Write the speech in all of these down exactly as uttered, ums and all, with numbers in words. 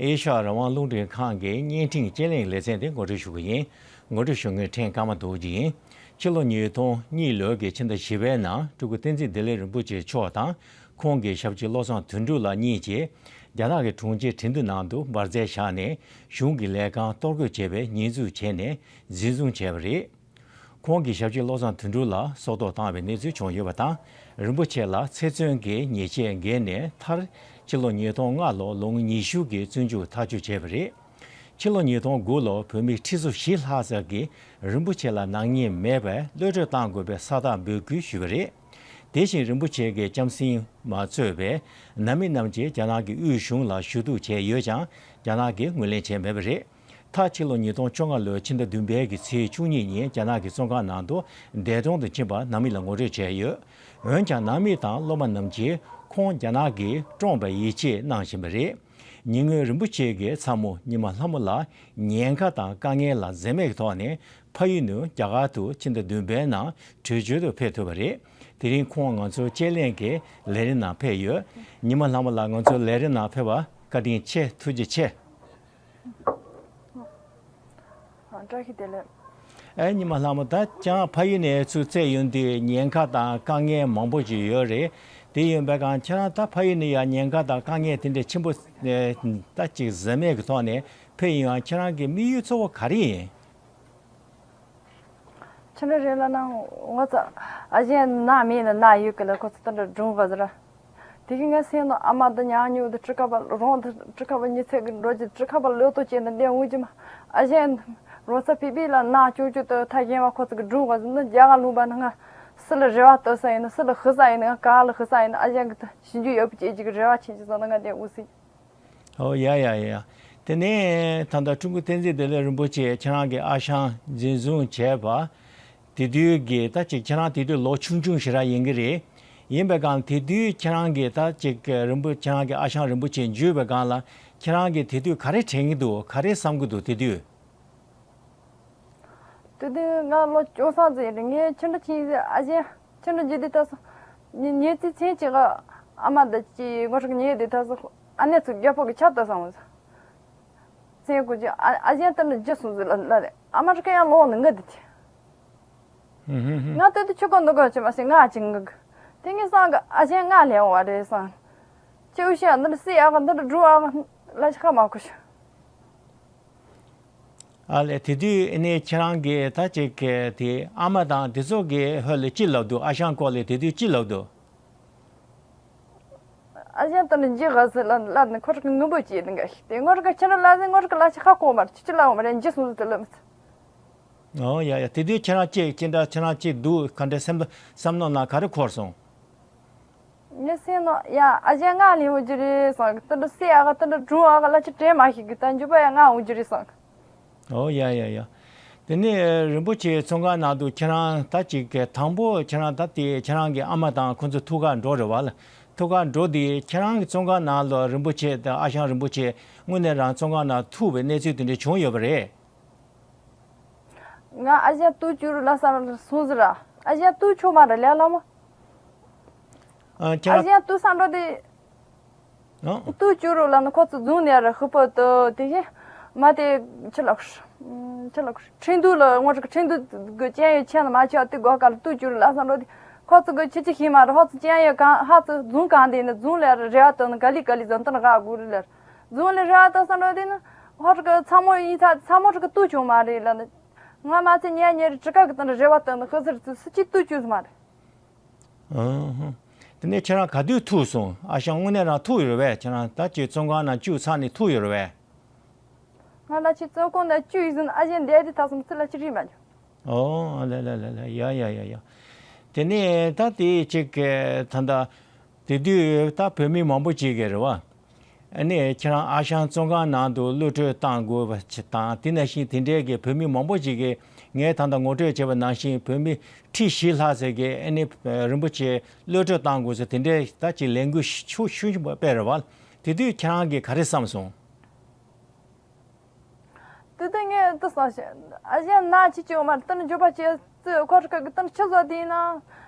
ཨེ་ཤ་ཡ་རང་དབང་རླུང་འཕྲིན་ཁང་གི་བརྙན་འཕྲིན་དཔྱད་གླེང་ལེ་ཚན་དེ་ངོ་སྤྲོད་ཞུ་གི་ཡིན། ངོ་སྤྲོད་ཞུ་མཁན་ཕྲན་ཀརྨ་རྡོ་རྗེ་ཡིན། ཕྱི་ལོ་ཉིས་སྟོང་གཉིས་ལོའི་གི་ཕྱི་ཟླ་བཞི་པའི་ནང་སྤྲུལ་སྐུ་བསྟན་འཛིན་བདེ་ལེགས་རིན་པོ་ཆེ་མཆོག་དང་ཁོང་གི་ཞབས་ཕྱི་བློ་བཟང་དོན་གྲུབ་ལགས་གཉིས་ཀྱིས་རྒྱ་ནག་གི་དྲུང་ཆེ་ཁྲིན་ཏུའུ་ནང་དུ་འབར་རྫས་བཞག་ནས་གཞུང་གི་ལས་ཁང་གཏོར་རྒོལ་བྱས་པའི་ཉེས་འཛུགས་བྱས་ནས་འཛིན་བཟུང་བྱས་པ་རེད། ཁོང་གི་ཞབས་ཕྱི་བློ་བཟང་དོན་གྲུབ་ལ་སྲོག་ཐོག་བཏང་བའི་གནས་ཚུལ་བྱུང་ཡོད་པ་དང་། རིན་པོ་ཆེ་ལ་ཚེ་བཙོན་གྱི་ཉེས་ཆད་འགེལ་ནས་མཐར་ཕྱི་ལོ་ཉིས་སྟོང་ལྔ་ལོར་ལོ་ངོ་ཉི་ཤུ་གི་བཙོན་འཇུག་ཐག་གཅོད་བྱས་པ་རེད། ཕྱི་ལོ་ཉིས་སྟོང་དགུ་ལོར་བོད་མི་ཁྲི་ཚོ་བཞི་ལྷག་ཙམ་གྱིས་རིན་པོ་ཆེ་ལ་ནག་ཉེས་མེད་པར་གློད་གྲོལ་གཏང་དགོས་པའི་ས་རྟགས་འབོད་སྐུལ་ཞུས་པ་རེད། དེ་བཞིན་རིན་པོ་ཆེ་གི་ལྕམ་སྲིང་མ་གཙོས་པའི་ནང་མི་རྣམས་ཀྱིས་རྒྱ་ནག་གི་དབུས་གཞུང་ལ་ཞུ་གཏུག་བྱས་ཡོད་ཀྱང་རྒྱ་ནག་གིས་ངོས་ལེན་བྱས་མེད་པ་རེད། མཐར་ཕྱི་ལོ་ཉིས་སྟོང་བཅོ་ལྔ་ལོའི་ཕྱི་ཟླ་བདུན་པའི་གི་ཚེས་བཅུ་གཉིས་ཉིན་རྒྱ་ནག་གི་བཙོན་ཁང་ནང་དུ་འདས་གྲོངས་སུ་ཕྱིན་པ་ནང་མི་ལ་ངོ་སྤྲོད་བྱས་ཡོད། འོན་ཀྱང་ནང་མི་དང་སློབ་མ་རྣམས་ཀྱིས་ཁོང་རྒྱ་ནག་གིས་བཀྲོངས་པར་ཡིད་ཆེས་གནང་བཞིན་པ་རེད། ཉེ་སྔོན་རིན་པོ་ཆེ་གི་ཚ་མོ་ཉི་མ་ལྷ་མོ་ལགས་ཉེན་ཁ་དང་དཀའ་ངལ་ལ་འཛེམ་མེད་ཀྱི་ཐོག་ནས་ཕ་ཡུལ་ནས་རྒྱ་གར་དུ་ཕྱི་ཟླ་བདུན་པའི་ནང་བྲོས་བྱོལ་དུ་ཕེབས་ཐུབ་པ་རེད། དེ་རིང་ཁོང་ང་ཚོའི་དཔྱད་གླེང་གི་ལས་རིམ་ནང་ཕེབས་ཡོད། ཉི་མ་ལྷ་མོ་ལགས་ང་ཚོའི་ལས་རིམ་ནང་ཕེབས་པར་བཀའ་དྲིན་ཆེ། ཐུགས་རྗེ་ཆེ། ཨ། བཀྲ་ཤིས་བདེ་ལེགས། ཨེ་ཉི་མ་ལྷ་མོ། ད་ཁྱེད་རང་ཕ་ཡུལ་ནས་ཚུར་བཙལ་ཡོང་དུས་ཉེན་ཁ་དང་དཀའ་ངལ་མང་པོ་ཞིག་ཡོད་རེད། དེ་ཡིན་པའི་སྒང་ཁྱེད་རང་ད་ཕ་ཡུལ་ནས་ཡང་ཉེན་ཁ་དང་དཀའ་ངལ་དེ་འདྲ་ཆེན་པོ་ཨེ་ད་ཅིག་འཛེམ་མེད་ཀྱི་ཐོག་ནས་ཕེབས་ཡོང་ཡང་ཁྱེད་རང་གི་དམིགས་ཡུལ་གཙོ་བོ་ག་རེ་ཡིན། ཁྱེད་རང་རེད་ལབ་ན་ངོ་ཚ། ཨ་ཞང་ནག་མི་ནི་ནག་ཡོད་གི་ལ་ཁོ་ཚོ་ད་འདྲ་སྒྲུང་བ་ཟེར། དེ་གི་ངའི་སེམས་ནང་ཨ་མ་འདི་ཉག་ཉོག་འདི་ཁྲི་ཁ་པ་རོང་འདི་ཁྲི་ཁ་པ་ཉི་ཚེ་གི་འགྲོ་རྒྱུ་ཁྲི་ཁ་པ་ལོ་ཏོ་ཅན་འདི་འདས་འོང་རྒྱུ་མ། ཨ་ཞང་རོང་ཚ་ཕི་པི་ལ་ནག་ཅོག་ཅོག་ཏུ་ཐ་གྱེན་བ་ཁོ་ཚོ་གི་སྒྲུང་བ་ཟེར་ནི་རྒྱ་གར་ལུང་པ་ནི་ང་སུ་ལ་རེ་བ་ལྟོས་ས་ཡིན་ནི་སུ་ལ་ཤི་ས་ཡིན་ནི་ང་ག་ལ་ཤི་ས་ཡིན་ནི་ཨ་ཞང་གི་ད་ཞིབ་འཇུག་ཡོད་པ་ཅེས་ཅིག་གི་རེ་བ་ཆེན་ཅིག་བཟོ་ན་ང་འདས་འོང་སྲིད། ཨོ་ཡ་ཡ་ཡ། དེ་ནས་ད་ལྟ་སྤྲུལ་སྐུ་བསྟན་འཛིན་བདེ་ལེགས་རིན་པོ་ཆེ་ཁྱེད་རང་གི་ཨ་ཞང་འཛིན་བཟུང་བྱས་པ། དེ་དུས་ཀྱི་ད་ཅིག་ཁྱེད་རང་དེ་དུས་ལོ་ཆུང་ཆུང་ཞིག་རང་ཡིན་གྱི་རེད། ཡིན་པའི་སྒང་དེ་དུས་ཁྱེད་རང་གི་ད་ཅིག་རིན་པོ་ཁྱེད་རང་གི་ཨ་ཞང་རིན་པོ་ཆེ་འཇུས་པའི་སྒང་ལ་ཁྱེད་རང་གིས་དེ་དུས་ག་རེ་དྲན་གྱི་འདུག་ག་རེ་བསམ་གྱི་འདུག་དེ་དུས། དེ་དུས་ང་ལོ་བཅོ་ས་ཙམ་ཡིན་རེད། ངས་ཁྱི་འདྲ་ཁྱི་ཟེར་ཨ་ཞང་ཁྱི་འདྲ་འཇི་དེ་ད་སོ། ཉི་ཉི་ཙི་ཚན་གཅིག་ག་ཨ་མ་ད་ཅི་ངོ་ཧྲིག་ཉེ་དེ་ད་སོ། ཨ་ནེ་ཚོ་རྒྱ་ཕོ་གི་ཆ་ད་སོང་ཟེར། ཚན་ཀུ་ཅི་ཨ་ཨ་ཞང་ད་འདྲ་འཇི་སོང་ཟེར་ལ་ལ་རེད། ཨ་མ་རི་ཀ་ཡང་ལོང་ནི་ང་དེ་ཅི། ཧུམ་ཧུམ་ཧུམ། ང་དེ་དུས་ཆུ་ཀོ་འདུག་ག་ཅི་མ་ཤེས་ང་ཅི་ང་གི། དེ་ངས་སང་གི་ཨ་ཞང་ང་ལས་འོང་བ་རེད་སང་། ཅི་འུ་ཤ་འདི་འདྲ་སི་ཨ་ག་འདི་འདྲ་འགྲོ་ཨ་ག་ལ་ཅི་ཁ་མ་ཁུ་ཤ། ཨ་ལས་དེ་དུས་ཨ་ནི་ཁྱེད་རང་གི་ད་ཅིག་གི་དེ་ཨ་མ་དང་དེ་ཚོ་གི་ཧོད་ལ་ཅི་ལབ་འདུག་ཨ་ཞང་སྐོར་ལ་དེ་དུས་ཅི་ལབ་འདུག་ཨ་ཞང་ད་ནི་འཇི་ག་ཟེར་ལ་ལ་ནི་ཁོ་རང་གི་ངུ་འབོད་བྱེད་ནི་འགའ་ཞིག་དེ་ངོ་ར་ག་ཁྱེད་རང་ལ་ཟེར་ངོ་ར་ག་ལ་ཅི་ཁ་གོ་མར་ཅི་ཅི་ལ་འོ་མ་རེ་འཇི་སོང་ཟེར་དེ་ལ་མི་ཚེ། ཨོ་ཡ་ཡ། དེ་དུས་ཁྱེད་རང་ཅི་ཅི་འདྲ་ཁྱེད་རང་ཅི་འདུག་ག་འདྲ་སེམས་བསམ་བློ་ནང་ག་རེ་འཁོར་སོང་། ངའི་སེམས་ནང་ཡ་ཨ་ཅག་ང་ལེན་འོང་རྒྱུ་རེད་བསམ་གི། ཏི་འདྲ་སེ་ཨ་ག་ཏི་འདྲ་སྒྲུང་ཨ་ག་ལ་ཅི་དྲན་མ་ཤེས་གི། ད་འཇུ་པ་ཡ་ང་འོང་རྒྱུ་རེད་བསམ་གི། ཨོ་ཡ་ཡ་ཡ། དེ་ནས་རིན་པོ་ཆེ་བཙོན་ཁང་ནང་དུ་ཁྱེད་རང་ད་ཅིག་གི་དང་པོ་ཁྱེད་རང་ད་དེ་ཁྱེད་རང་གི་ཨ་མ་དང་ཁོ་ཚོ་ཐུག་ག་འགྲོ་རེད་བ་ལ། ཐུག་ག་འགྲོ་དེ་ཁྱེད་རང་གི་བཙོན་ཁང་ནང་ལ་རིན་པོ་ཆེ་དང་ཨ་ཞང་རིན་པོ་ཆེ་དངོས་གནས་རང་བཙོན་ཁང་ནང་ཐུག་པའི་གནས་ཚུལ་དེ་འདྲ་བྱུང་ཡོད་པ་རེད། ང་ཨ་ཞང་ཏུ་ཅུ་རུ་ལ་ས་ལ་སོང་ཟེར་ར། ཨ་ཞང་ཏུ་ཆོ་མ་ར་ལས་ལ་མོ། ཨ་ཁྱེད་ཨ་རང་ཞང་ཏུ་ས་འགྲོ་དེ། ཨ། ཏུ་ཅུ་རུ་ལ་ནི་ཁོ་ཚོ་རྫོང་ནས་ར་ཧུ་པོ་ཏོ་དེ་བཞིན་མ་དེ་ཆི་ལགས། ཆི་ལགས་ཁྲིན་ཏུ་ལ་ངོ་ཅིག་ཁྲིན་ཏུ་གི་ཅན་ཡོད་ཆེན་ལ་མ་ཆོག་དེ་གོ་ག་ལ་ཏུ་ཅུ་རུ་ལ་ས་འགྲོ་དེ། ཁོ་ཚོ་གི་ཆི་ཆི་ཤི་མ་ར་ཧོ་ཚོ་ཅན་ཡོད་གང་ཧ་ཚོ་རྫོང་གང་དེ་ནི་རྫོང་ལས་ར་རེ་བ་ཏོ་ནི་ག་ལི་ག་ལི་ཛོན་ཏོ་ནི་ག་གུ་རུ་ལ། རྫོང་ལས་རེ་བ་ཏོ་ས་འགྲོ་དེ་ནི་ཧོ་ཅིག་ཚ་མོ་ཡིན་ཚ་ཚ་མོ་ཅིག་ཏུ་ཆུང་མ་རེད་ལ་ནི། ང་མ་ཚེ་ཉལ་ཉལ་རི་ཀ་གི་སྟེང་རེ་བ་བཏོན་ནས་ཧི་ཟེར་ཚུལ་སུ་གཅིག་ཏུ་བཅུག་མ་རེད། ཨང་། དེ་ནས་ཁྱེད་རང་ག་དུས་ཐུག་སོང་། ཨ་ཞང་དངོས་གནས་རང་ཐུག་ཡོད་རེད་པས། ཁྱེད་རང་ད་ཅིག་བཙོན་ཁང་ནང་བཅུག་ཚར་ནས་ཐུག་ཡོད་རེད་པས། ང་ལ་ཅིག་བཙོན་ཁང་ནང་བཅུག་ཡིན་ཟིན་ཨ་ཞང་འདས་དེ་ཐག་སོང་ཚུལ་ལ་ཅི་རིག་མ་འཇོག་ཨོ་ལེ་ལེ་ལེ་ལེ། ཡ་ཡ་ཡ་ཡ། དེ་ནས་ད་དེ་ཅིག་ད་ད། དེ་དུས་ད་བོད་མི་མང་པོ་ཅིག་གིས་རེད་བ། ཨ་ནི་ཁྱེད་རང་ཨ་ཞང་བཙོན་ཁང་ནང་དུ་གློད་གྲོལ་གཏང་དགོས་པ་ཅིག་དང་དེ་ནང་བཞིན་དེ་འདྲའི་གི་བོད་མི་མང་པོ་ཅིག་གིས་ངས་ད་ལྟ་ངོ་སྤྲོད་བྱས་པ་ནང་བཞིན་བོད་མི་ཁྲི་བཞི་ལྷག་ཙམ་གྱིས་ཨ་ནི་རིན་པོ་ཆེ་གློད་གྲོལ་གཏང་དགོས་ཟེར་དེ་འདྲའི་ད་ཅིག་ལས་འགུལ་ཤུགས་ཤུགས་ཆེན་པོ་སྤེལ་རེད་བ། དེ་དུས་ཁྱེད་རང་གིས་ག་རེ་བསམ་སོང་། དེ་དུས་ངས་འདི་བསམ་ཤེས། ཨ་ཞང་ནག་ཅི་བྱུང་མ་རེད། ད་ནི་འཇུ་པ་བྱས་ཚུལ་ཁོ་རི་ཁ་གི་ད་ནི་ཆི་བཟོ་དེ་ཡིན་ན།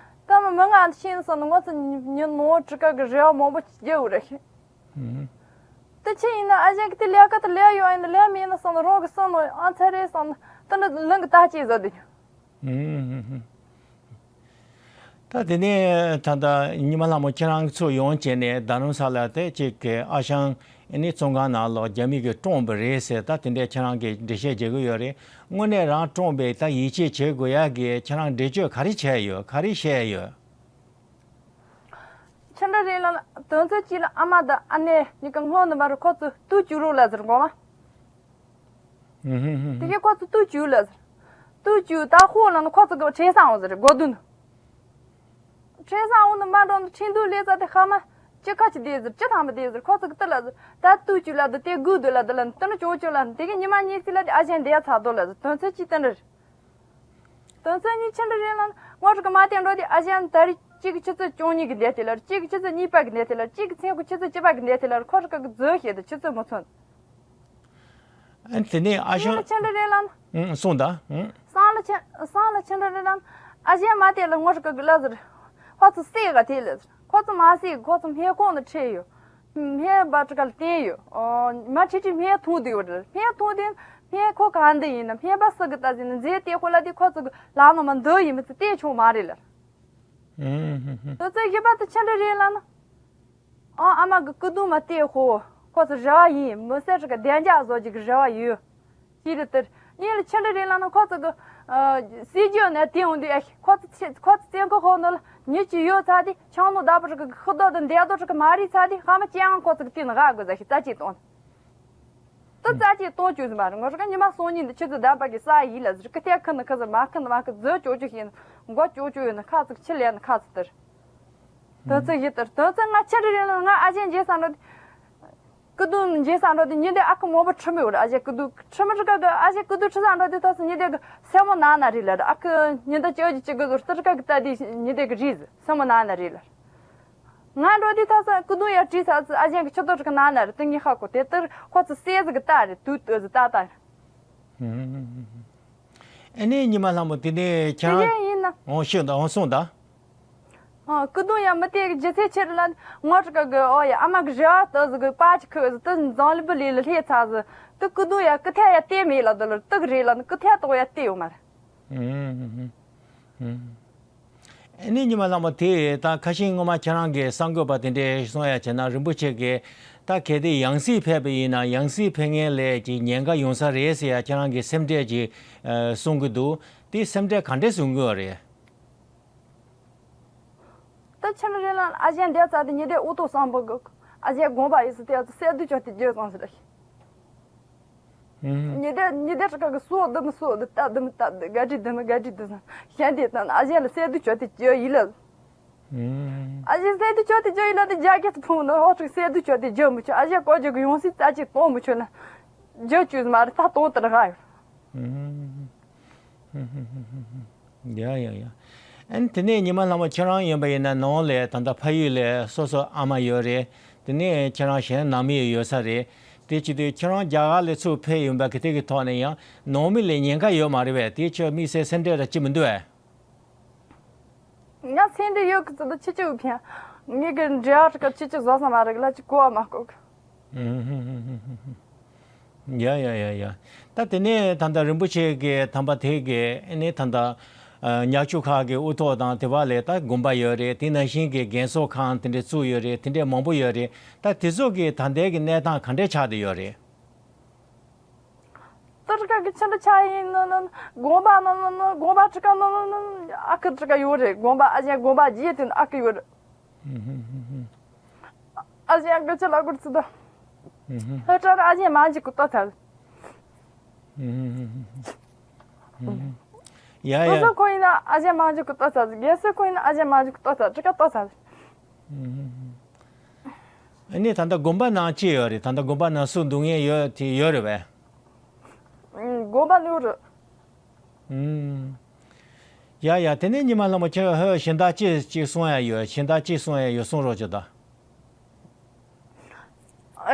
ད་མི་མི་ང་ཤེས་སོང་ནི་ངོ་ཚ་ཉི་ནོར་གྲི་ཁ་གི་རེ་བ་མང་པོ་བརྒྱབ་རེད་ཤེས། ཨུམ། དེ་ཆི་ཡིན་ན་ཨ་ཞང་གི་དེ་ལས་ཀ་དེ་ལས་ཡོད་ཡིན་ན་ལས་མེད་ན་བསམ་ན་རང་གི་བསམ་ན་ཨ་ཚ་རེད་བསམ་ན་དེ་འདྲ་ལུང་གི་ད་ཅི་བཟོ་དེ། ཨུམ། ད་དེ་ནས་ད་ལྟ་ཉི་མ་ལྷ་མོ་ཁྱེད་རང་ཚོ་ཡོང་བྱས་ནས་རྡ་རམ་ས་ལ་དེ་གཅིག་གི་ཨ་ཞང་ཨ་ནི་བཙོན་ཁང་ནང་ལོགས་རྒྱ་མི་གིས་བཀྲོངས་པ་རེད་ཟེར། ད་དེ་འདྲས་ཁྱེད་རང་གིས་འགྲེལ་བཤད་བྱེད་ཀྱི་ཡོད་རེད། དངོས་གནས་རང་བཀྲོངས་པའི་ད་ཡིད་ཆེས་བྱེད་དགོས་ཡག་གི་ཁྱེད་རང་འགྲེལ་བརྗོད་ག་རེ་བྱས་ཡོད། ག་རེ་བཤད་ཡོད། ཆི་འདྲ་རེད་ལབ་ན་དོན་ཚན་གཅིག་ལ་ཨ་མ་དང་ཨ་ནེ་གཉིས་ཀ་སྔོན་ནས་མར་ཁོ་ཚོ་དུས་བཅུ་རུ་ལ་ཟེར་གོ་མ། ཨུ་ཧུ་ཧུ་ཧུ། དེ་གས་ཁོ་ཚོ་དུས་བཅུ་ལ་ཟེར། དུས་བཅུ་ད་ཧོ་ལ་ནི་ཁོ་ཚོ་གི་ཁྲེས་སང་འོང་ཟེར་གོ་དུས་ནི། ཁྲེས་སང་འོང་ནི་མ་འགྲོ་ནི་ཁྲིན་དུ་ལས་ས་དེ་ཧ་མ་ཅི་ཁ་ཅི་དེ་ཟེར་ཅི་ཐང་མི་དེ་ཟེར་ཁོ་ཚོ་གི་ཏི་ལ་ཟེར། ད་དུས་བཅུ་ལ་དུ་དེ་དགུ་དུ་ལ་དུ་ལ་ནི་དུ་ནི་ཅོ་ཅོ་ལ་ནི་དེ་གི་ཉི་མ་གཉིས་ཚིག་ལ་དེ་ཨ་ཞང་འདས་ཚ་དོ་ལ་ཟེར། དོན་ཚན་གཅིག་དེ་འདྲ་རེད། དོན་ཚན་གཉིས་ཆི་འདྲ་རེད་ལབ་ན་ངོ་རིག་གི་མ་བསྟན་འགྲོ་དེ་ཨ་ཞང་ད་རེས་གཅིག་གི་ཆུ་ཚོད་བཅུ་གཉིས་གི་འདས་དེ་ལ་གཅིག་གི་ཆུ་ཚོད་གཉིས་པ་གི་འདས་དེ་ལ་གཅིག་གི་མཚན་གི་ཆུ་ཚོད་བཅུ་པ་གི་འདས་དེ་ལ་ཁོ་རིག་གི་རྫོགས་ཤེས་དེ་ཆུ་ཚོད་མི་མཚོན། ཨ་དེ་ནས་ཨ་ཞང་། སང་ལ་ཆི་འདྲ་རེད་ལབ་ན། ཨང་། གསུངས་དང་། ཨང་། སང་ལ་ཆི་སང་ལ་ཆི་འདྲ་རེད་ལབ་ན། ཨ་ཞང་མ་དེ་ལ་ངོ་རིག་གི་ལ་ཟེར། ཁོ་ཚོ་བསད་ག་དེ་ལ་ཟེར། ཁོ་ཚོ་མ་བསད་གི་ཁོ་ཚོ་སྨན་ཁང་ནང་ཁྲིད་ཡོད། སྨན་པ་ཁྲི་ཀ་ལ་བསྟན་ཡོད། ཨོ། མ་ཁྲི་ཁྲི་སྨན་འཐུང་བསྡད་ཡོད་རེད། སྨན་འཐུང་དེ་སྨན་ཁོ་ག་འདི་ཡིན་ན་སྨན་པ་སུ་གི་ལྟ་ཟིན་ན་མཛེས་བལྟས་ཁོ་ལ་དེ་ཁོ་ཚོ་གི་ལག་ནང་མ་འདི་ཡིན་མི་ཚོ་བལྟས་ཆོག་མ་རེད་ལ། ཨང་། ཧུ་ཧུ། དོན་ཚན་བཞི་པ་དེ་ཆི་འདྲ་རེད་ལབ་ན། ཨང་། ཨ་མ་གི་སྐུ་གདུང་མ་བལྟས་ཧོ། ཁོ་ཚོ་རེ་བ་ཡིན་མི་སེར་ཁྲི་ཀ་བདེ་འཇགས་བཟོ་རྒྱུ་གི་རེ་བ་ཡོད། ཅི་རེད་དེར། གཉིས་ལ་ཆི་འདྲ་རེད་ལབ་ན་ཁོ་ཚོ་གི། ཨ། སྲིད་ཇུས་ནས་དེ་འོང་དུས་ཨེ་ཁོ་ཚོ་ཚེ་ཁོ་ཚོ་བཙོན་ཁང་ཧོ་ནང་ལ་མི་གཅིག་ཡོད་ཚར་དུས་ཆང་ནོ་བདག་པོ་ཁྲི་ཀ་གི་ཤི་དོ་དང་འདས་དོ་ཁྲི་ཀ་མ་རིག་ཚར་དུས་ཧ་མ་ཅང་ཁོ་ཚོ་གི་དེ་ནི་ཧ་གོ་ཟ་ཤི་རྩ་ཆེ་གཏོང་། ད་རྩ་ཆེ་གཏོང་བཅུག་ཟིན་པ་རེད། ངོ་ར་ཉི་མ་སང་ཉིན་འདི་ཆུ་ཚོད་བདུན་པ་གི་ས་ཡིན་ལ་ཟེར་ཀི་ཐེ་ཁི་ནི་ཁི་ཟེར་མ་ཁི་ནི་མ་ཁི་ཟོ་ཅོ་ཅོ་ཤེས་ནི་མགོ་ཅོ་ཅོ་ཡོད་ནི་ཁ་ཚིག་ཕྱི་ལས་ནི་ཁ་ཚིག་དེར། དོན་ཚིག་ཡིད་དེར་དོན་ཚིག་ང་ཆི་རེ་རེ་ལ་ང་ཨ་ཅན་རྗེས་སང་འགྲོ། སྐུ་གདུང་རྗེས་སང་འགྲོ་དུས་ཉི་ཟླའི་ཨ་ཁུ་མང་པོ་ཁྲི་མོ་ཡོད་རེད། ཨ་ཅེ་སྐུ་གདུང་ཁྲི་མོ་རི་ཀ་གི་ཨ་ཅེ་སྐུ་གདུང་ཁྲི་སང་འགྲོ་དུས་ཐོག་སུ་ཉི་ཟླའི་གི་སེ་མོ་ན་ན་རེད་ལ་རེད། ཨ་ཁུ་ཉི་ཟླ་ཅོ་ཅི་ཅི་གི་ཟོར་ཏི་རི་ཀ་གི་ལྟ་དུས་ཉི་ཟླའི་གི་རིས་སེ་མོ་ན་ན་རེད་ལ། ང་འགྲོ་དུས་ཐོག་སུ་སྐུ་གདུང་ཡར་བྲིས་ཚར་ཚུ་ཨ་ཅེ་གི་ཆུ་ཏོ་རི་ཀ་ན་ན་རེད། དེ་ངས་ཧ་གོ་དེ་ལྟར་ཁོ་ཚོ་སེ་ཟི་གི་ལྟ་རེད། དུས་ལྟོས་ཟི་ལྟ་ལྟ་རེད། ཨ་ནི་ཉི་མ་ལྷ་མོ་དེ་ནས་ཁྱེད་དེ་རང་གཞན་ཡིན་ན། འོང་ཤོག་དང་འོང་སོང་དང་། ཨ། སྐུ་གདུང་ཡང་མི་དེ་གི་རྗེས་ཚེ་ཕྱིར་ལ་ངོ་ཁྲི་ཀ་གི་ཨོ་ཡ་ཨ་མ་གི་རེ་བ་ལྟ་ཟི་གི་པ་ཅི་ཁུ་ཟི་དེ་འཛམ་གླིང་བུ་ལི་ལ་ལྷེ་ཚ་ཟི་དེ་སྐུ་གདུང་ཡ་ཀི་ཐེ་ཡ་བལྟས་མེད་ལ་དེ་ལ་དེ་གི་རེད་ལ་ནི་ཀི་ཐེ་ཏོ་ཡ་བལྟས་ཡོད་མ་རེད། ཨ་ནི་ཉི་མ་ལྷ་མོ་དེ་ད་ཁ་ཤས་སྔོན་མ་ཁྱེད་རང་གི་གསར་འགོད་པ་དེ་འདྲས་གསུང་ཡ་བྱས་ན་རིན་པོ་ཆེ་གིས་ད་གལ་ཏེ་ཡང་སྲིད་ཕེབས་པ་ཡིན་ན་ཡང་སྲིད་ཕེབས་མཁན་ལས་ཀྱི་ཉེན་ཁ་ཡོང་ས་རེད་ཟེར་ཡ་ཁྱེད་རང་གི་སེམས་ཁྲལ་ཅིག་གསུང་གི་འདུག་དེ་སེམས་ཁྲལ་ག་འདྲས་གསུང་གི་ཡོད་རེད། ད་ཕྱི་ལོ་རེ་ལ་ཨ་ཅེ་འདས་ཚར་དུས་ཉི་ཟླའི་འུ་ཐུག་སང་པོ་གི་ཨ་ཅེ་དགོངས་པ་ཡིན་སི་དེ་ཚོ་སེ་དུ་ཅོ་དེ་བརྗོད་སོང་ཟེར། ཉི་ཟླའི་ཉི་ཟླའི་ཁྲི་ཀ་གི་སོ་དུ་མི་སོ་དུ་ལྟ་དུ་མི་ལྟ་དུ་ག་དྲི་དུ་མི་ག་དྲི་དུ་སོང་གཞན་དེ་དང་ཨ་ཅེ་ལ་སེ་དུ་ཅོ་དེ་བརྗོད་ཡིན་ལ། ཨ་ཅེ་སེ་དུ་ཅོ་དེ་བརྗོད་ཡིན་ལ་དེ་རྒྱ་སྐད་དུ་ཕུང་ནོ་ཨོ་ཁྲི་སེ་དུ་ཅོ་དེ་བརྗོད་མི་ཆོག་ཨ་ཅེ་ཀོ་ཅོ་གི་ཡོང་སྲིད་རྩ་ཅིག་གཏོང་མི་ཆོག་ན་བརྗོད་བཅུག་མ་རེད་ད་གཏོང་དུ་ར་ཧ་ཡོད། ཡ་ཡ་ཡ། ཨ་ནི་དེ་ནས་ཉི་མ་ལྷ་མོ་ཁྱེད་རང་ཡིན་པ་ཡིན་ན་ནང་ལ་ད་ལྟ་ཕ་ཡུལ་ལ་སོ་སོ་ཨ་མ་ཡོད་རེད། དེ་ནས་ཁྱེད་རང་གཞན་ནང་མི་ཡོད་ས་རེད། དེ་བྱེད་དུས་ཁྱེད་རང་རྒྱ་གར་ལ་ཚུར་ཕེབས་ཡོང་པ་གི་དེ་གི་ཐོག་ནས་ཡང་ནང་མི་ལ་ཉེན་ཁ་ཡོད་མ་རེད་པས། དེ་ཁྱོད་དམིགས་བསལ་སེམས་ཁྲལ་ར་ཅི་མི་འདུག་ཨ། ང་སེམས་ཁྲལ་ཡོད་གི་ཚོད་ད་ཁྱི་ཁྱི་ཡོད་ཕན། ངེད་ཀྱི་འབྲེལ་བ་ཁྲི་ཀ་ཁྱི་ཁྱི་བཟོ་ས་མ་རེད་གི་ལ་ཅི་གོ་བ་མ་གོ་གི། ཡ་ཡ་ཡ་ཡ། ད་དེ་ནས་ད་ལྟ་རིན་པོ་ཆེ་གི་དམ་པ་དེ་གི་ཨ་ནི་ད་ལྟ་ཉག་ཆུ་ཁག་གི་དབུ་ཐོག་དང་དེ་བ་ལས་ད་དགོན་པ་ཡོད་རེད། དེ་ནང་བཞིན་གི་རྒན་གསོ་ཁང་དེ་འདྲ་བཙུགས་ཡོད་རེད། དེ་འདྲ་མང་པོ་ཡོད་རེད། ད་དེ་ཚོ་གི་ད་ལྟའི་གི་གནས་སྟངས་ག་འདྲས་ཆགས་བསྡད་ཡོད་རེད། ཏི་རི་ཀ་གི་ཆི་འདྲ་ཆ་ཡིན་ནི་ནི་དགོན་པ་ནི་ནི་ནི་དགོན་པ་ཁྲི་ཀ་ནི་ནི་ནི་ཨ་ཁུ་ཁྲི་ཀ་ཡོད་རེད། དགོན་པ་ཨ་ཅན་དགོན་པ་རྗེས་དེ་ནི་ཨ་ཁུ་ཡོད་རེད། ཨ་ཅན་གི་ཆི་ལ་གུར་ཚི་ད། ཧི་ཀྲ་ཨ་ཅན་མ་འཇིག་གི་ལྟོ་ཚར། ཡ་ཡ། ཁོ་ཚོ་ཁོ་ཡིན་ན་ཨ་ཅན་མ་འཇིག་གི་ལྟོ་ཚར། རྒན་སེ་ཁོ་ཡིན་ན་ཨ་ཅན་མ་འཇིག་གི་ལྟོ་ཚར། ཁྲི་ཀ་ལྟོ་ཚར། ཨ་ནི་ད་ལྟ་དགོན་པ་ནང་ཅི་ཡོད་རེད། ད་ལྟ་དགོན་པ་ནང་སུ་འདུག་མཁན་ཡོད་དེ་ཡོད་རེད་པས། དགོན་པ་ནང་རེད། ཡ་ཡ། དེ་ནས་ཉི་མ་ལྷ་མོ་ཁྱེད་ཧོ་གཞན་དག་ཅི་ཅིག་གསུང་ཡ་ཡོད། གཞན་དག་ཅི་གསུང་ཡ་ཡོད་གསུང་རོགས་བྱེད་དང་།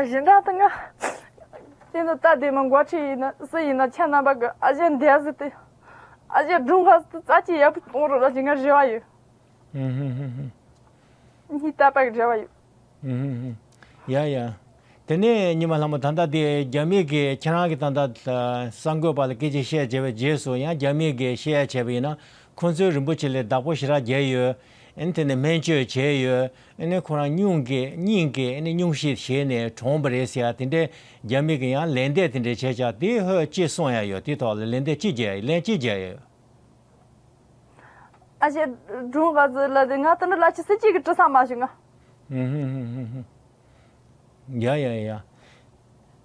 གཞན་དག་ད་ང་དེ་ནི་ད་དེ་མ་འགོ་ཁྲིད་ཡིན་ན་སུ་ཡིན་ན་ཁྱེད་རྣམ་པ་གི་ཨ་ཅན་འདས་ཟི་དེ་ཨ་ཅན་སྒྲུང་ཧ་སི་རྩ་ཆེ་ཡག་པོ་གཏོང་རོགས་ལ་ཞིག་ང་རེ་བ་ཡོད། ཧུམ་ཧུམ་ཧུམ་ཧུམ། གཉིས་ད་པ་གི་རེ་བ་ཡོད། ཧུམ་ཧུམ་ཧུམ། ཡ་ཡ། དེ་ནས་ཉི་མ་ལྷ་མོ། ད་ལྟ་དེ་རྒྱ་མི་གིས་ཁྱེད་རང་གིས་ད་ལྟ་གསར་འགོད་པ་ལ་སྐད་ཆ་བཤད་བྱས་པའི་རྗེས་སུ་ཡང་རྒྱ་མི་གིས་བཤད་ཡ་བྱས་པ་ཡིན་ན། ཁོང་ཚོས་རིན་པོ་ཆེ་ལ་བདག་པོ་ཞེ་དྲག་བརྒྱབ་ཡོད། ཨ་ནི་དེ་ནས་སྨན་བཅོས་བྱས་ཡོད། ཨ་ནི་ཁོ་རང་སྙུང་གི་སྙིང་གི་ཨ་ནི་སྙུང་གཞི་བྱས་ནས་གྲོངས་པ་རེད་ཟེར་ཡ་དེ་འདྲས། རྒྱ་མི་གིས་ཡང་ལན་འདེབས་དེ་འདྲས་བྱས་ཀྱང་དེ་ཧོས་ཅི་གསུང་ཡ་ཡོད། དེ་ཐོག་ལ་ལན་འདེབས་ཅི་བརྒྱབ་ཡོད། ལན་ཅི་བརྒྱབ་ཡོད། ཨ་ཞེ། སྒྲུང་ག་ཚོད་ལ་དེ་ང་དེ་འདྲ་ལ་ཅི་སྲིད་ཅིག་གི་དྲི་ས་མ་ཞུ་ང་། ཧུམ་ཧུམ་ཧུམ་ཧུམ་ཧུམ། ཡ་ཡ་ཡ།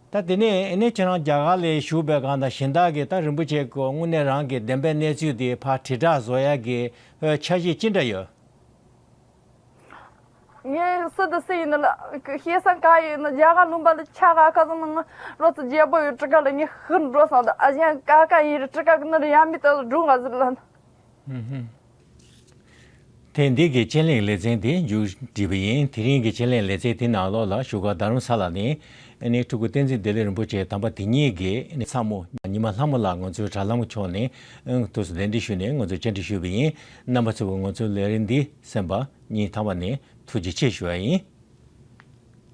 ད་དེ་ནས་ཨ་ནི་ཁྱེད་རང་རྒྱ་གར་ལ་བཞུགས་པའི་སྒང་དང་གཞན་དག་གིས་ད་རིན་པོ་ཆེ་ཁོ་དངོས་གནས་རང་གི་བདེན་པའི་གནས་ཚུལ་དེ་ཕར་དྲིལ་བསྒྲགས་བཟོ་ཡ་གི་འཆར་གཞི་ཅི་འདྲ་ཡོད། ངས་སུ་དང་སུ་ཡིན་ན་ལ་ཤེས་སང་ག་ཡིན་ན་རྒྱ་གར་ལུང་པ་ལ་ཆ་ག་ཁ་སང་ང་རོ་ཙི་རྒྱལ་པོ་ཡོད་གྲི་ཁ་ལ་ངས་ཤི་འགྲོ་སང་ད་ཨ་ཞང་ག་ག་ཡིན་རེད། གྲི་ཁ་གི་ནི་རེད་ཡ་མི་ལྟ་ལ་སྒྲུང་ག་ཟིག་ལ། ཧུམ་ཧུམ། ཐེངས་འདི་གི་དཔྱད་གླེང་ལེ་ཚན་དེ་མཇུག་བསྒྲིལ་བ་ཡིན། དེ་རིང་གི་དཔྱད་གླེང་ལེ་ཚན་དེ་ནང་ལོགས་ལ་བཞུགས་སྒར་རྡ་རམ་ས་ལ་ནས་ཨ་ནི་སྤྲུལ་སྐུ་བསྟན་འཛིན་བདེ་ལེགས་རིན་པོ་ཆེ་དམ་པ་དེ་ཉིད་ཀྱི་ཨ་ནི་ཚ་མོ་ཉི་མ་ལྷ་མོ་ལགས་ང་ཚོའི་དྲ་ལམ་ཕྱོགས་ནས་ཨང་དུས་སུ་གདན་འདྲེན་ཞུས་ནས་ང་ཚོས་བཅར་འདྲི་ཞུས་པ་ཡིན། རྣམ་པ་ཚོས་ང་ཚོའི་ལས་རིམ་འདི་གསན་པ་སྙིང་ཐག་པ་ནས་ཐུགས་རྗེ་ཆེ་ཞུ་བ་ཡིན།